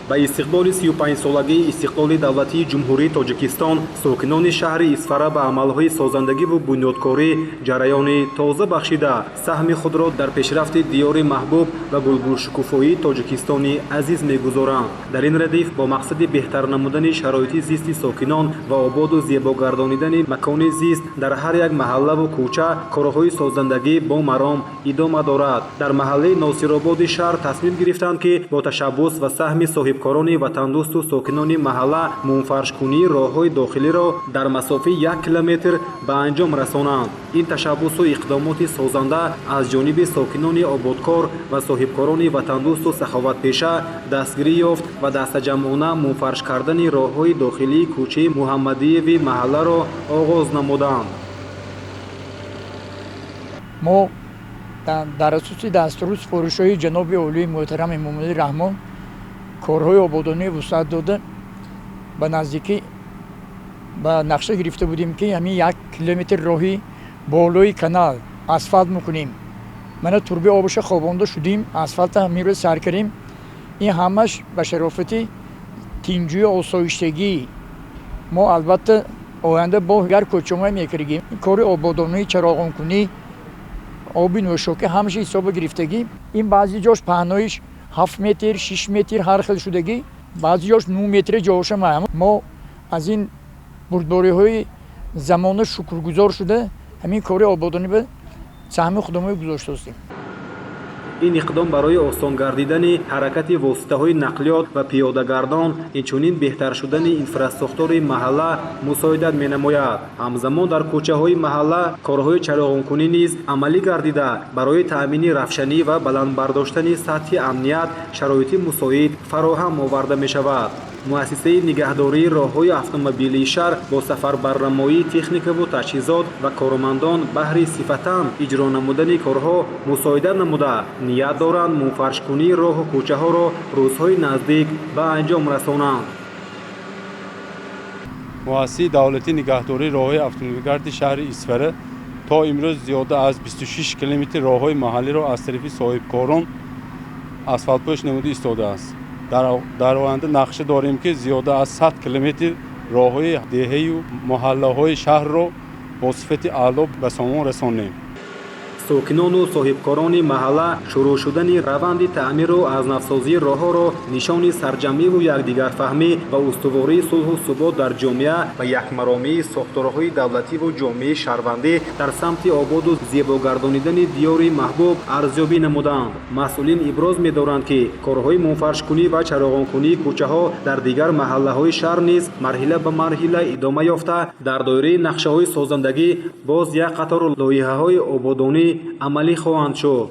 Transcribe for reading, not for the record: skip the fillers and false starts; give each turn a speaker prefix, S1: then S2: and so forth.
S1: Ба истиқболи 35-солагии истиқлоли давлатии Ҷумҳурии Тоҷикистон сокинони шаҳри Исфара ба амалҳои созандагиву бунёдкорӣ ҷараёни тоза бахшида, саҳми худро дар пешрафти диёри маҳбуб ва гулгулшукуфоии Тоҷикистони азиз мегузоранд. Дар ин радиф, бо мақсади беҳтар намудани шароити зисти сокинон ва ободу зебогардонидани макони зист дар ҳар як маҳаллаву кӯча корҳои созандагӣ бо маром идома дорад. Дар маҳаллаи Носирободи шаҳр тасмим гирифтанд, ки бо ташаббус ва саҳми соҳибкорони ватандӯсту сокинони маҳалла мумфаршкунии роҳҳои дохилиро дар масофаи 1 километр ба анҷом расонанд. Ин ташаббусу иқдомоти созанда аз ҷониби сокинони ободкор ва соҳибкорони ватандӯсту саховатпеша дастгирӣ ёфт ва дастаҷамъона мумфарш кардани роҳҳои дохилии кӯчаи Муҳаммадиеви маҳалларо оғоз намуданд.
S2: Мо дар асоси дастуру супоришҳои ҷаноби олии муҳтарам Эмомалӣ Раҳмон корҳои ободонӣ вусъат дода, ба наздикӣ ба нақша гирифта будем, ки ҳамин 1 километр роҳи болои канал асфалт мекунем. Мана, турби обаша хобонда шудем, асфалта ҳамин рӯз сар кардем. Ин ҳамаш ба шарофати тинҷую осоиштагӣ. Мо, албатта, оянда бо дигар кӯчаҳое мекардем. Кори ободонӣ, чароғонкунӣ, оби нӯшокӣ, ҳамаша ҳисоба гирифтагӣ. Ин баъзе ҷош паҳноиш 7 метр, 6 метр ҳар хел шудагӣ, баъзе ҷош 9 метри ҷоша. Мо аз ин бурдбориҳои замона шукргузор шуда, ҳамин кори ободонӣ ба саҳми худамон гузоштастем.
S1: Ин иқдом барои осон гардидани ҳаракати воситаҳои нақлиёт ва пиёдагардон, инчунин беҳтар шудани инфрасохтори маҳалла мусоидат менамояд. Ҳамзамон дар кӯчаҳои маҳалла корҳои чароғонкунӣ низ амалӣ гардида, барои таъмини равшанӣ ва баланд бардоштани сатҳи амният шароити мусоид фароҳам оварда мешавад. Муассисаи нигаҳдории роҳҳои автомобилии шаҳр бо сафарбарнамоии техникаву таҷҳизот ва кормандон баҳри сифатан иҷро намудани корҳо мусоидат намуда, ният доранд мумфаршкунии роҳу кӯчаҳоро рӯзҳои наздик ба анҷом расонанд.
S3: Муассисаи давлатии нигаҳдории роҳҳои автомобилгарди шаҳри Исфара то имрӯз зиёда аз 26 километр роҳҳои маҳаллиро аз тарафи соҳибкорон асфалтпӯш намуда истодааст. Дар оянда нақша дорем, ки зиёда аз 100 километр роҳҳои деҳаю маҳаллаҳои шаҳрро бо сифати аъло ба сомон расонем.
S1: Сокинону соҳибкорони маҳалла шурӯъ шудани раванди таъмиру аз навсозии роҳҳоро нишони сарҷамъиву якдигарфаҳмӣ ва устувории сулҳу субот дар ҷомеа ва якмаромии сохторҳои давлативу ҷомеаи шаҳрвандӣ дар самти ободу зебогардонидани диёри маҳбуб арзёбӣ намуданд. Масъулин иброз медоранд, ки корҳои мумфаршкунӣ ва чароғонкунии кӯчаҳо дар дигар маҳаллаҳои шаҳр низ марҳила ба марҳила идома ёфта, дар доираи нақшаҳои созандагӣ боз як қатор лоиҳаҳои ободонӣ амалӣ хоҳанд шуд.